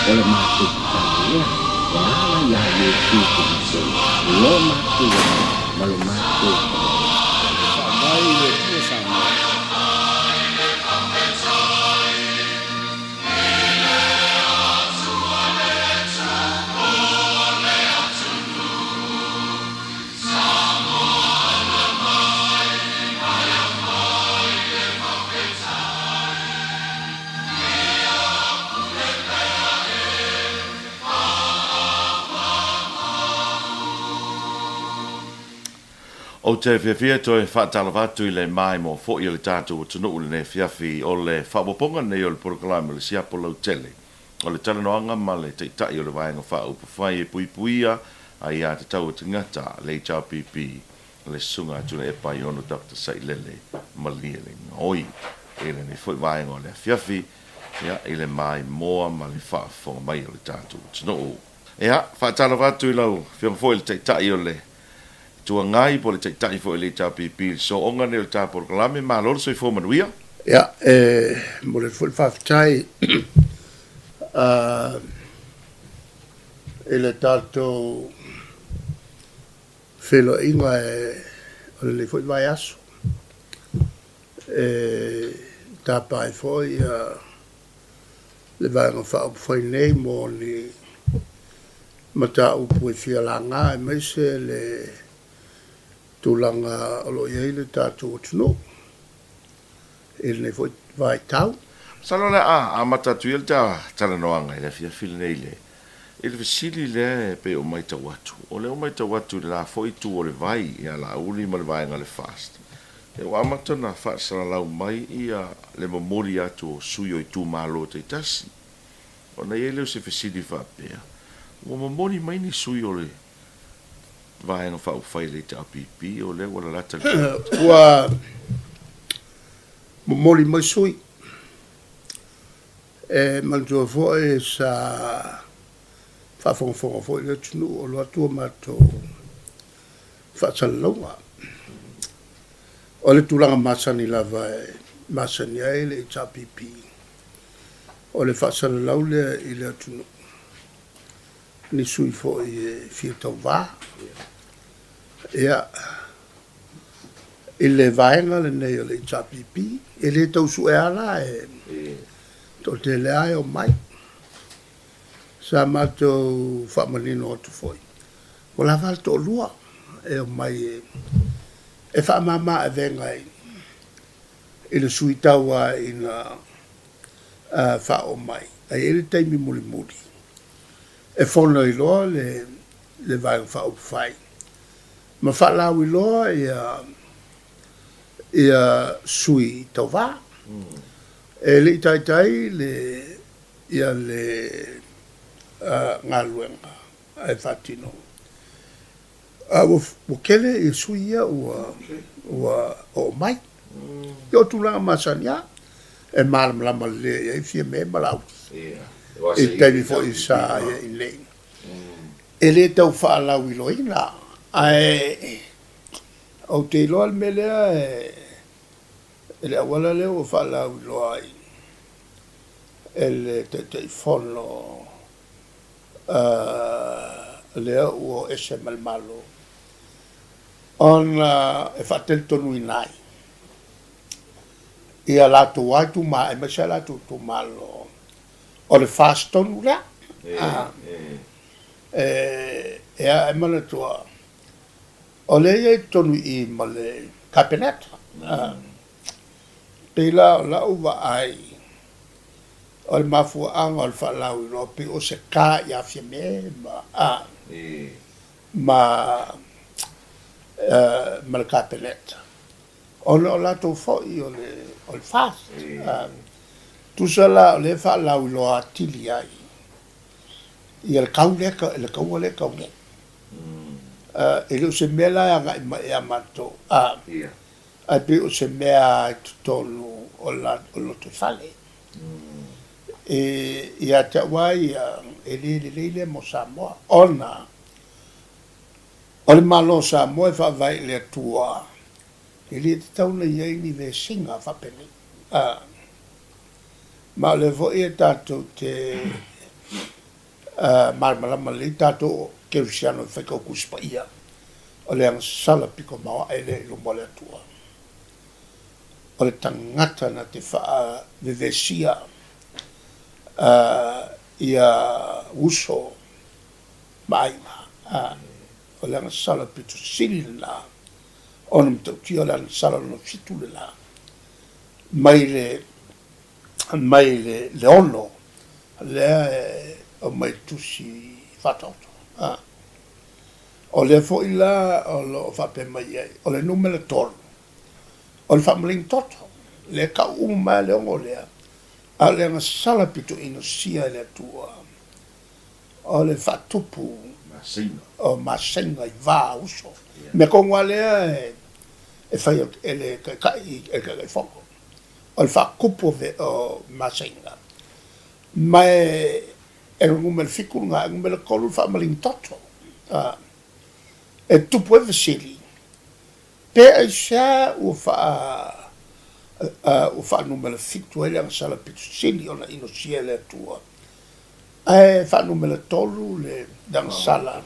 O le matou tatalo lea e ala iā Iesu Keriso lo matou Alii ma lo matou Faavae. E faavae i le Atua Samoa. Ou te fiafia toe faatalofa atu i le maimoa foi o le tatou atunuu i lenei afiafi o le faaopoopoga lenei o le polokalame o le Siapo Lautele o le talanoaga ma le Taitai o le Vaega Faaupufai e Puipuia Aiatatau a Tagata, le HRPP, le Susuga a Tuilaepa Aiono Doctor Sailele Malielegaoi i lenei foi vaega o le afiafi, ia, i le maimoa ma le faafofoga mai o le tatou atunuu. Ia, faatalofa atu i lau Afioga foi i le Taitai o le Itu Agai po o le Taitai foi o le HRPP i le sooga lenei o le ta polokalame. Malo le soifua manuia. Ia, e momoli atu foi le faafetai i le tatou feiloaiga o lenei foi vaiaso. E tapa ai foi le Vaega Faaupufai nei mo ni mataupu e fia laga aemaise le tulaga o lo o i ai le tatou atunuu i lenei foi vaitau. Masalo o le a amata atu ia le talanoaga i le afiafi lenei i le I le fesili lea e pei o maitau atu, o lea ua maitau atu i le la foi itu o le vai ia Laauli ma le vaega o le FAST, ia ua amata ona faasalalau mai ia le momoli atu o sui o itumalo taitasi. Ona i ai lea o se fesili faapea, ua momoli mai ni sui o le Vaega Faaupufai a le HRPP o lea ua lalata le palota? Ua momoli mai sui. E manatua foi sa faafogafoga foi le atunuu o alu atu a matou faasalalauga. O le tulaga masani lava e masani ai le HRPP, o le faasalalau lea i le atunuu, ni sui foi e fia tauva. Ia, i le vaega lenei o le HRPP, e le tau suea la e toatele lava e omai. Sa matou faamanino atu foi, ua lava le toalua e omai e faamama avega i le sui tauva ina faaoo mai. Ae i ai le taimi mulimuli e fono ai loa le Vaega Faaupufai ma faalauiloa ia sui tauva. E le i taitai le ia le galuega e faatino. A ua tele ia sui ia ua ua oo mai. Ia o tulaga masani lava e malamalama lelei i ai Fiame ma Laauli i le taimi foi sa i ai nei. E le tau faalauiloaina, ae ou te iloa le mea lea e le auala lea ua faalauiloa ai e le Taitaifono lea ua o ese ma le Malo, ona e faatalitonuina ai ia latou lava itumalo, aemaise a latou itumalo O le FAST tonu lea. E manatua, o lea e i ai i totonu i i ma le Kapeneta. Pei la o lau vaai, o le mafuaaga o le faalauiloa pei o se ka ia Fiame ma le Kapeneta. Ona o latou foi o le FAST. Tusa la o lea e faalauiloa atili ai ia le kau lea, le kaua lea e kau nei. E le o se mea la e agai mai ia matou, ae pei o se mea i totonu o le lotoifale. Ia te au lava ia, e le lelei lea mo Samoa, ona O le Malo o Samoa e faavae i le Atua, e le tatau ona i ai ni vesiga faapenei. Ma o lea foi e tatou te Malamalama lelei tatou o Kerisiano e faitau Tusi Paia, o le agasala pito maoae lea i luma o le Atua. O le tagata na te faavevesia ia uso ma aiga. O le agasala pito sili lena ona matautia, o le agasala lona fitu lena mai le mai le 6 lea e aumai i le tusi faataoto. A. O lea foi la o lo o faapea mai ai, o le numera 3, o le faamaligi toto, lea e tau uma mai lava le 6 lea, a o le agasala pito inosia e le Atua, o le faatupu o maseiga i va o uso. Mea tonu lava lea e fai e le Taitai, e le Taitaifono. O le faatupu o maseiga, ma e le numera 7 lena, e numera 3 le faamaligi toto. E tupu ai fesili, pe aisea ua faa ua faanumera 7 ai le agasala pito sili ona inosia e le Atua, ae faanumera 3 le agasala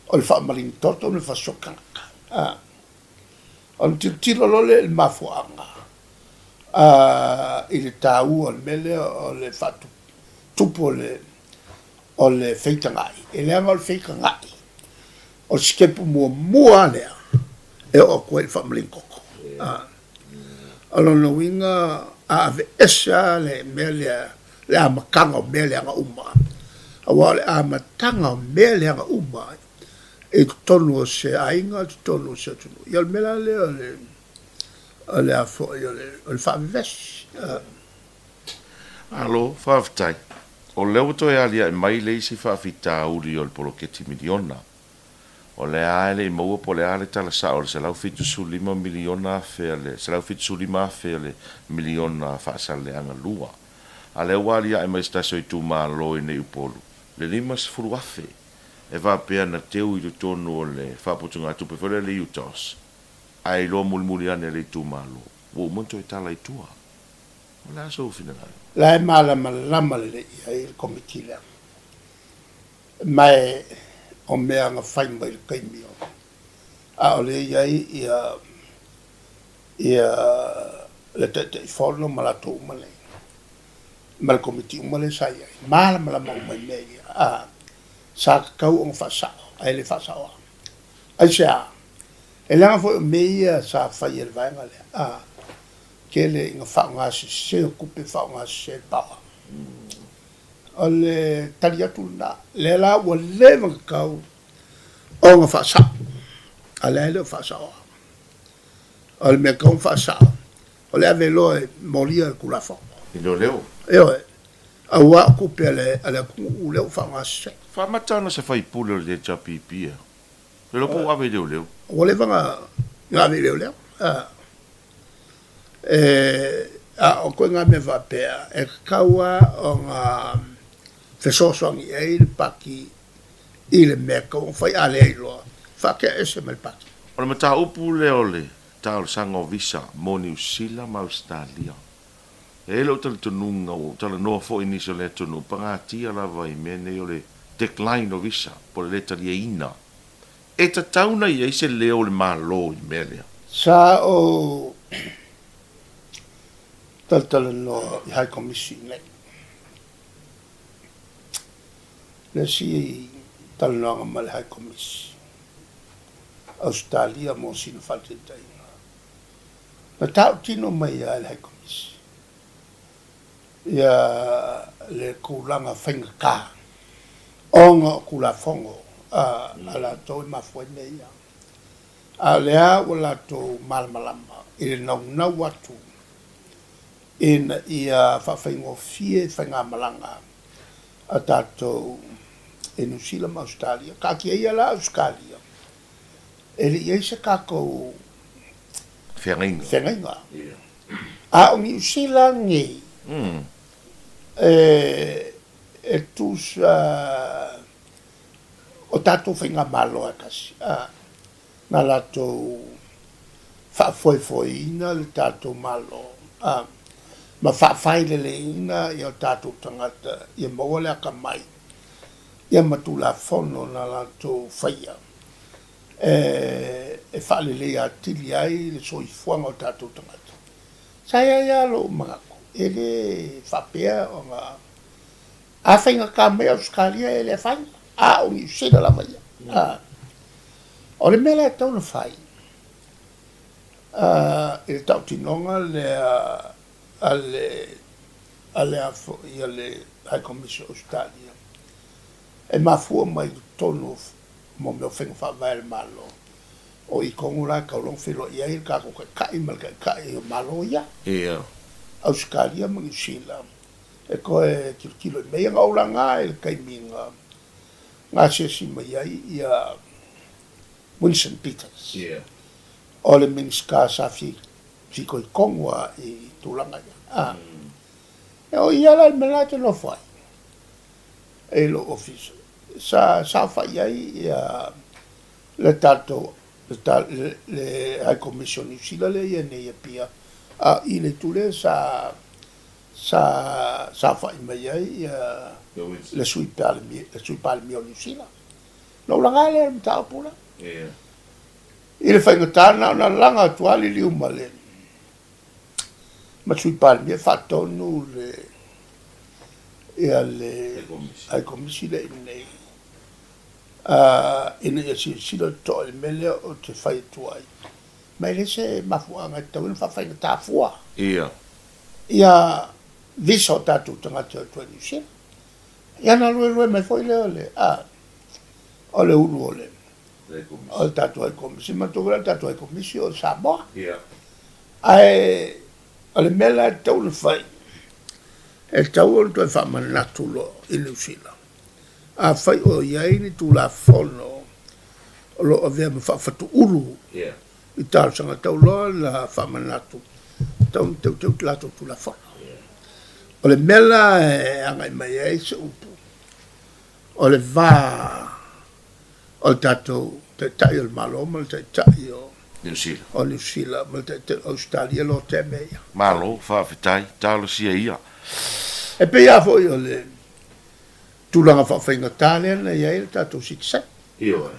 o le faamaligi toto ma le faasoa tagata. Ona tilotilo loa lea i le mafuaaga i le taua o le mea lea o le faatupu o le feitagai. E leaga o le feitagai o le sitepu muamua lava lea e oo atu ai i le faamaligi toto. O lona uiga a aveese lava le mea lea, le amataga o mea leaga uma, aua o le amataga o mea leaga uma i totonu o se aiga, i totonu o se atunuu. Ia o le mea la lea o le, o le a foi, o le, o le faavevesi. Malo, faafetai. O lea ua toe aliae mai le isi faafitauli o le poloketi miliona. O lea lava e le i maua po o le a le tala sao o le $175 miliona afe a le $175 afe o le miliona a Faasaleleaga 2. A lea ua aliae mai se tasi o itumalo i nei Upolu, le $50 afe e faapea na teu i totonu o le faaputugatupe foi lea le UTOS, ae iloa mulimuli ane e le itumalo, ua uma ona toe tala i tua. O le a sou finagalo? La e malamalama lelei i ai le Komiti lea, ma o mea na fai mai i le taimi o ʻaʻole i ai ia ia le Taitaifono ma latou uma nei, ma le Komiti uma lea sa i ai, malamalama uma i mea ia, a, sa tatau ona faasao, ae le faasaoa. Aisea? E leaga foi o mea ia sa fai e le vaega lea, a, tele ina faaaoga sese o tupe, faaaoga sese le power. O le tali atu lena, lea la ua leva ona tatau ona faasao, a lea e le o faasaoa. O le mea e tatau ona faasao, o le ave loa e molia le Tulafono. I leoleo. Ioe. Aua o tupe a le atunuu lea ua faaaoga sese. Faamata ona se faipule o le HRPP a. Le iloa po ua ave i leoleo. Ua leva ona ave i leoleo. E, a o ituaiga mea faapea, e tatau lava ona fesoasoani i ai le Pati i le mea e tatau ona fai, a leai loa, faatea ese ma le Pati. O le mataupu lea o le talosaga o visa mo Niu Sila ma Ausetalia. E i ai lou talitonuga, ua ou talanoa foi i nisi o le atunuu, pagatia lava i mea nei o le decline o visa, po o le le taliaina. E tatau ona i ai se leo o le Malo i le mea lea. Sa ou talatalanoa i High Commission nei. Le isi talanoaga ma le High Commission. Ausetalia mo sina faataitaiga. Na tautino mai lava e le High Komisi ia le tulaga faigata ona o Tulafono a latou e mafua ai mea ia. A o lea ua latou malamalama i le naunau atu ina ia faafaigofie faigamalaga a tatou i Niu Sila ma Ausetalia. Taatia ia la Ausetalia, e le i i ai se tatou feagaiga. Feagaiga. A o Niu Sila nei, e tusa o tatou faigamalo lava e tasi, na latou faafoefoeina le tatou Malo ma faafaileleina o tatou tagata ia maua le atamai. Ia ma Tulafono na latou faia e faaleleia atili ai le soifuaga o tatou tagata. Sa i ai lava lou manatu, e le faapea ona a faigata mai Ausetalia e le afaina, a o Niu Sila lava ia. O le mea la e tatau ona fai i le tautinoga lea a le a le a foi a le High Commission o Ausetalia, e mafua mai i totonu o mea o faiga faavae a le Malo, o i tonu la e tatau loa ona feiloai ai le tatou Taitai ma le Taitai o Malo ia, Ausetalia ma Niu Sila, e toe tilotilo i mea ia. Na ou laga i le taimi na asiasi mai ai ia Winston Peters, o le Minisita sa fitoitonu lava i tulaga ia. O ia la le mea la e te nofo ai i lou ofisa, sa saofai ai ia le tatou le High Commission o Niu Sila lea e i ai nei i Apia, a i le itu lea sa sa saofai mai ai ia le Sui Palemia, le Sui Palemia o Niu Sila. Ona ou laga lea o le mataupu lea. I le faigata na ona laga atu lava liliu ma le ma Sui Palemia e faatonu le ia le High Komisi lea i inei ina ia silasila totoa i le mea lea ou te fai atu ai, ma e le se mafuaaga e tatau ai ona faafaigata fua ia visa o tatou tagata e o atu ai i Niu Sila. Ia ona luelue mai foi lea o le o le ulu o le o le tatou High Komisi. Manatua foi la le tatou High Komisi o Samoa. Ae o le mea la e tatau ona fai, e tatau ona toe faamanatu loa i Niu Sila, afai o i ai ni Tulafono o lo o avea ma faafatuulu i talosaga, e tatau loa ona faamanatu, e tatau ona teuteu le latou Tulafono. O le mea la e agai mai ai se upu, o le va o le tatou Taitai o le Malo ma le Taitai o Niu Sila. O Niu Sila ma le Taitai o Ausetalia lotea mea ia. Malo, faafetai, talosia ia. E pei lava foi o le tulaga faafaigata lea na i ai le tatou citizen. Ioe.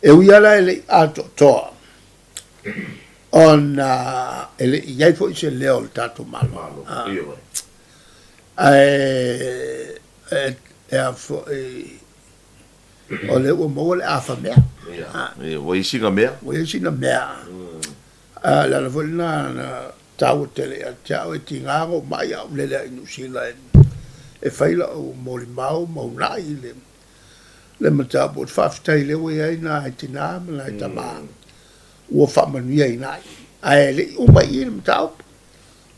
E ui lava la e le i atoatoa ona e le i i ai foi se leo o le tatou Malo. Malo, ioe. Ae e a foi O lea ua maua le afa mea. Ia, ua i ai sina mea. Ua i ai sina mea. A o le ala foi lena na taua tele ia te au, e tiga ona ou mai a ou lele ae i Niu Sila e fai lau molimau ma uunai i le mataupu. Ou te faafetai o lea ua i ai nai tina ma nai tama ua faamanuiaina ai, ae le i uma i i le mataupu.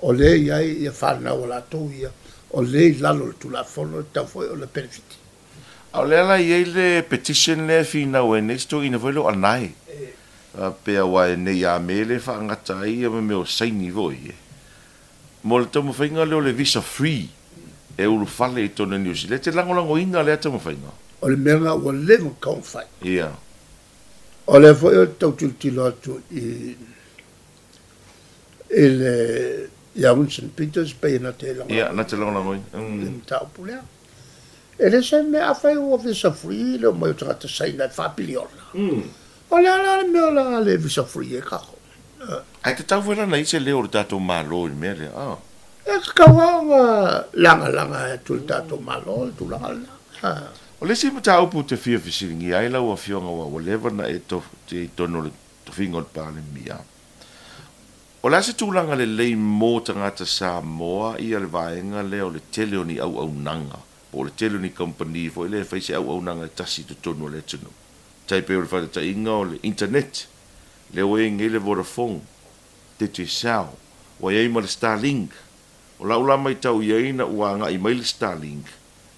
O lea e i ai ia fanau a latou ia, o lea e i lalo o le Tulafono e tatau foi ona penefiti. A o lea la e i ai le petition lea e finau ai nei si toeaina foi lea o Anae, faapea aua e nei a me lea e faagata ai ia mea o saini foi e mo le taumafaiga lea o le visa free e ulufale i totonu o Niu Sila. E te lagolagoina lea taumafaiga? O le mea lena ua leva ona tatau ona fai. Ia. O lea foi ou te tau tilotilo atu i i le ia Winston Peters pei na te lagolagoina. Ia, na te lagolagoina. Le mataupu lea. E le se mea afai ua visa free le omai o tagata Saina e faapiliona. O le a la le mea o le a le visa free ai tatou? Ae tatau foi la ona i ai se leo o le tatou Malo i le mea lea, a? E tatau lava ona lagalaga atu e le tatou Malo le tulaga lena. O le isi mataupu ou te fia fesiligia ai lau Afioga aua ua leva ona e i totonu o le tofiga o le Palemia, O le a se tulaga lelei mo tagata Samoa ia le vaega lea o le tele o ni auaunaga po o le tele o ni kamupani foi lea e fai se auaunaga e tasi i totonu o le atunuu? Tai pei o le faataitaiga o le internet, lea ua i ai nei le Vodafone, Digicel, ua i ai ma le Starlink. O lau la maitau i ai ina ua agai mai le Starlink,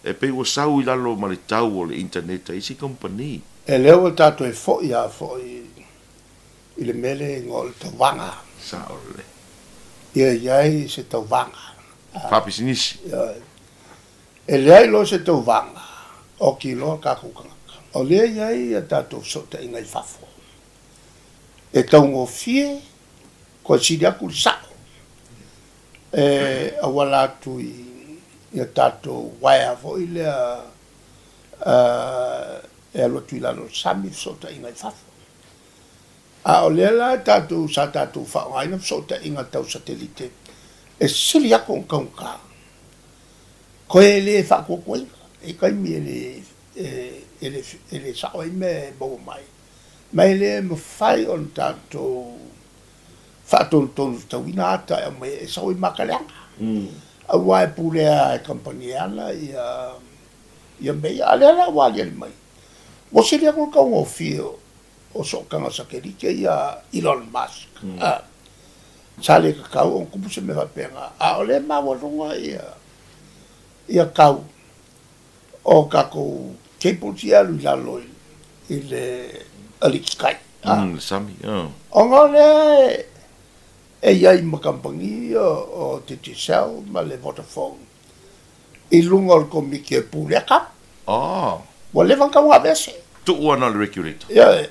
e pei ua sau i lalo ma le tau o le internet a isi kamupani. E lea ua tatou e foi lava foi i le mea lea e igoa o le tauvaga. Sao lelei. Ia i ai se tauvaga. Faapisinisi. Ioe. E leai loa se tauvaga, oki loa tatou tagata. O lea e i ai a tatou fesootaiga i fafo, e taugofie toe sili atu le sao e auala atu i a tatou uaea foi lea. E alu atu i lalo o le sami fesootaiga i fafo. A o lea la tatou sa tatou faaaogaina fesootaiga tau satelite e sili atu ona taugata, toe e le faatuatuaina. E i ai taimi e le e le sao ai mea e maua mai, ma e le mafai ona tatou faatonutonu tatauina ata e aumai e sau ai mata leaga. Aua e pulea e kamupani e ana ia mea ia. A o lea la ua aliali mai, ua sili atu le taugofie o sootaga satelite ia a Elon Musk. Sa le tatau ona tupu se mea faapena, a o lea e maualuga ia tau o tatou cables ia e alu i lalo i le alii tai. Le sami. Ona o lea e i ai ma kamupani ia o Digicel ma le Vodafone i luga o le Komiti e pulea kau. Ua leva ona tatau ona aveese. Tuu ana le regulator. Ioe,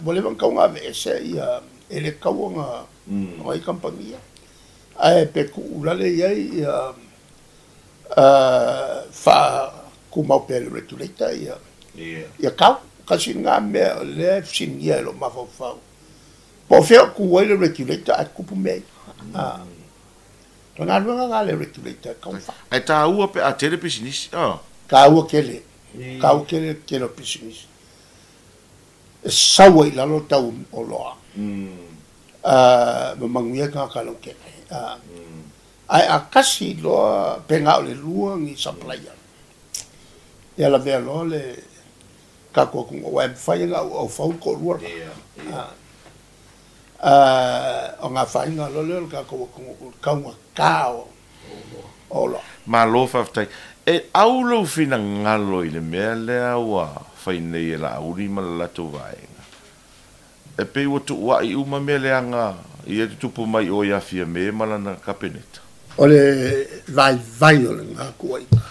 ua leva ona tatau ona aveese ia, e le tatau ona i ai kamupani ia. Ae pe tuulale i ai ia faatumau pea e le Regulator ia kau. Tasi lena mea o lea e fesiligia e lou mafaufau, po o fea o tu ai le Regulator ae tutupu mea ia. O le galuega lena a le Regulator e taumafai. Ae taua pe a tele pisinisi. Taua tele, taua tele le tele o pisinisi. E sau ai i lalo le tau o oloa ma manuia ai tagata lautele. Ae a tasi loa pe na o le lua ni supplier, ia lavea loa le tatou atunuu aua e mafai ona auaufau le toalua lena. Ona afaina loa lea o le tatou atunuu i le taugata o oloa. Malo faafetai. E au lou finagalo i le mea lea ua fai nei e Laauli ma le latou vaega. E pei ua tuua'i uma mea leaga ia e tutupu mai o ia Fiame ma lana Kapeneta. O le vaivai o lena tuuaiga.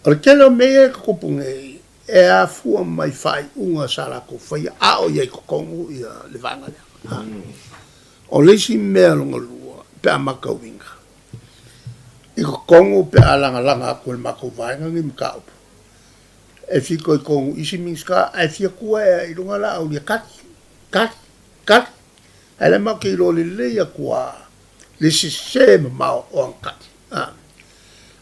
O le tele o mea ia e tutupu nei, e afua mai faaiuga sa latou faia a o i ai i totonu le vaega lea. O le isi mea lona lua pe a matauina i totonu pe a lagalaga atu e le matou vaega lenei mataupu, E fitoitonu isi Minisita ae fia tua ea i luga la aulia tali, tali, tali. Ae la matou te iloa lelei atu a le sese mamao o ana tali. A.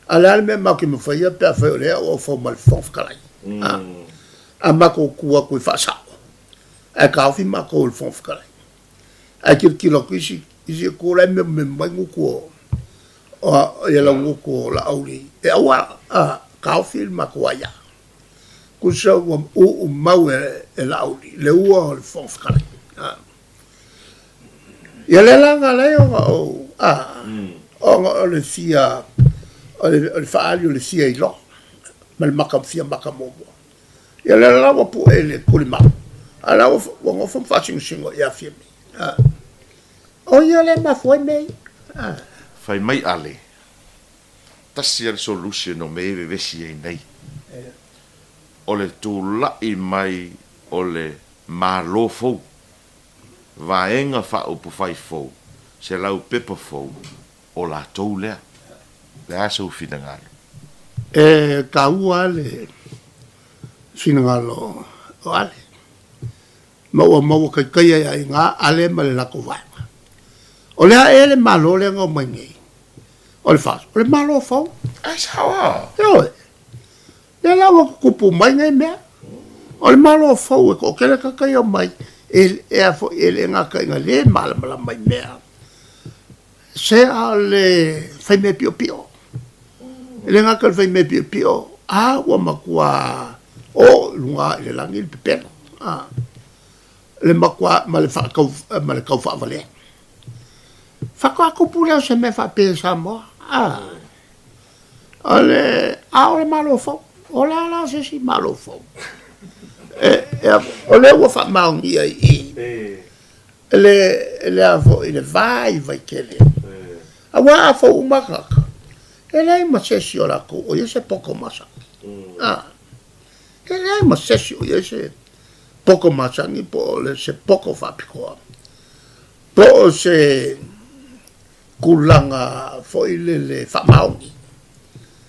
A o le a le mea matou te mafaia pe afai o lea e auaufau ma le Fofoga Fetalai? A. A matou tu atu e faasao, ae taofi matou e le Fofoga Fetalai. Ae tilotilo atu isi, isi e tu la e memamema mai gutu o, o ia lau gutu o Laauli e aua a taofi le matou aia. Tusa ua uu mau e Laauli le ua o le Fofoga Fetalai. A. Ia lea la na ala ai ona ou, a, ona o le fia, o le, o le faaali o le fia iloa ma le maka, fia maka muamua. Ia lea la ua pue le tulimau, a la ua, ua nofo ma faasinosino ia Fiame. A. O ia lea e mafua ai mea ia. A. Fai mai Ale, tasi a le solution o mea ia e vevesi ai nei, o le tula'i mai o le Malo fou, vaega faaupufai fou, se laupepa fou, o latou lea. Le a sou finagalo? E taua le finagalo o Ale. Ma ua maua kaikai ai a iga Ale ma le latou vaega. O le a ea le Malo lea na omai nei? O le FAST, o le Malo fou. Ae sao a! Ioe. Lea la ua tutupu mai nei mea. O le Malo fou e toatele tagata ia omai, e, e a foi, e le gata ina le malamalama i mea. Se a o le faimea piopio. E le gata i le faimea piopio, a ua matua oo i luga i le lagi le pepelo. A, le matua ma le faatau, ma le tau faavalea. Faatoa tupu lea o se mea faapea i Samoa. A, o le, a o le Malo fou. O le a la se isi Malo fou? E, e, o lea ua faamaonia i i. Le, le a foi, le vaivai tele. Aua a fou uma tagata, e leai ma se isi o latou o i ai se poto masani. A, e leai ma se isi o i ai se poto masani po o le, se poto faapitoa, po o se tulaga foi lele faamaoni.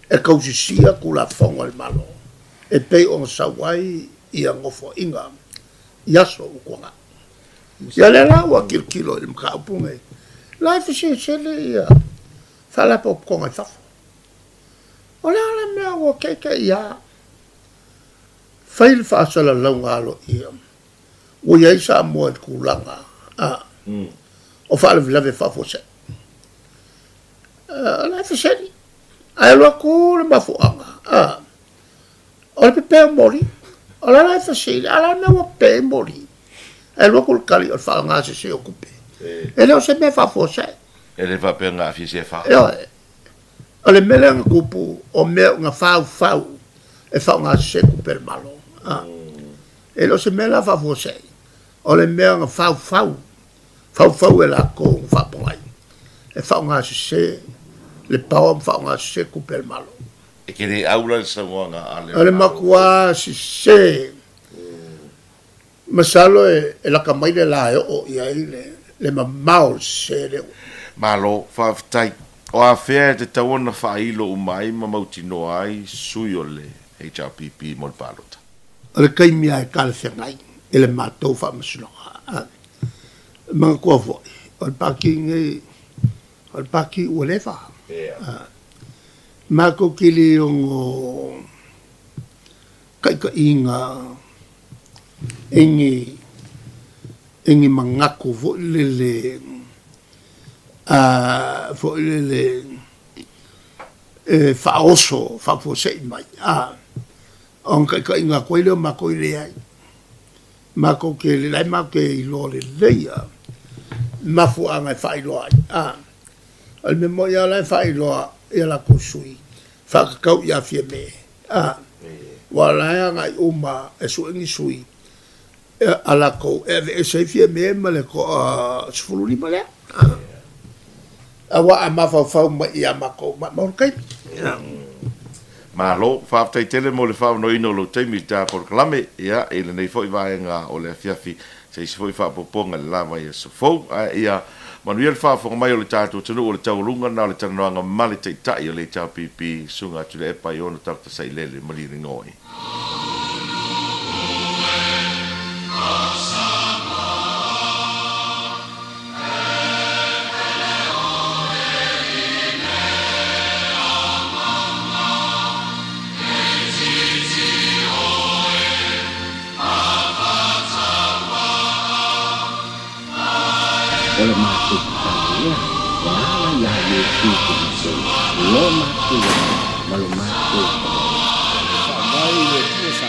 e tausisia Tulafono a le Malo e pei ona sau ai ia nofoaiga i aso ua tuanai. Ia lea la ua tilotilo i le mataupu lenei, la e feselesele ia Faalapotopotoga i fafo. O le a le mea ua teitei a fai le faasalalauga aloaia ua i ai Samoa i le tulaga o faalavelave faafuasei. O la e feseli, ae alu atu le mafuaaga, o le pepe o moli. O la la e fesili, a o le a le mea ua pepe ai moli? Ae alu atu le tali o le faaaoga sese o tupe. E le o se mea faafuasei. E le faapea na aafia se fa. Ioe. O le mea lea na tupu, o mea na faufau e faaaoga sese tupe a le Malo. E le o se mea la faafuasei, o le mea na faufau, faufau e latou na faapogai e faaaoga sese le power ma faaaoga sese tupe a le Malo. E te le au la i le saunoaga a le O le matua sese. Masalo e laka mai le la e oo i ai le mamao o le sese lea ua. Malo, faafetai. O afea e tatau ona faailo uma ai ma mautinoa ai sui o le HRPP mo le palota? O le taimi lava e talafeagai i le matou faamasinoga. Manatua foi, o le Pati lenei, o le Pati ua leva. Matou te le ono taitaiga i ni, i ni manatu foi lele, foi lele e faaoso faafuasei mai, a, ona taitaiga atu ai lea o matou e leai. Matou te, la e matou te iloa lelei lava mafuaaga e faailoa ai, a. O le mea moni lava o la e faailoa i a latou sui faatatau ia Fiame, a, aua o la e agai uma e sue ni sui a latou e aveese ai Fiame ma le toa 15 lea, a. Aua a mafaufau mai ia matou, maumau le taimi. Malo, faafetai tele mo le faaavanoaina o lou taimi i le ta polokalame, ia, i lenei foi vaega o le afiafi, se isi foi faaopoopoga i le la vaiaso fou. Ae ia manuia le faafofoga mai o le tatou atunuu o le taualuga na o le talanoaga ma le Taitai o le HRPP, Susuga Tuilaepa Iono Dr. Sailele Malielegaoi. O le matou tatalo lea e ala iā Iesu Keriso lo matou ola ma lo matou faamaoni. Faa mai le Atua.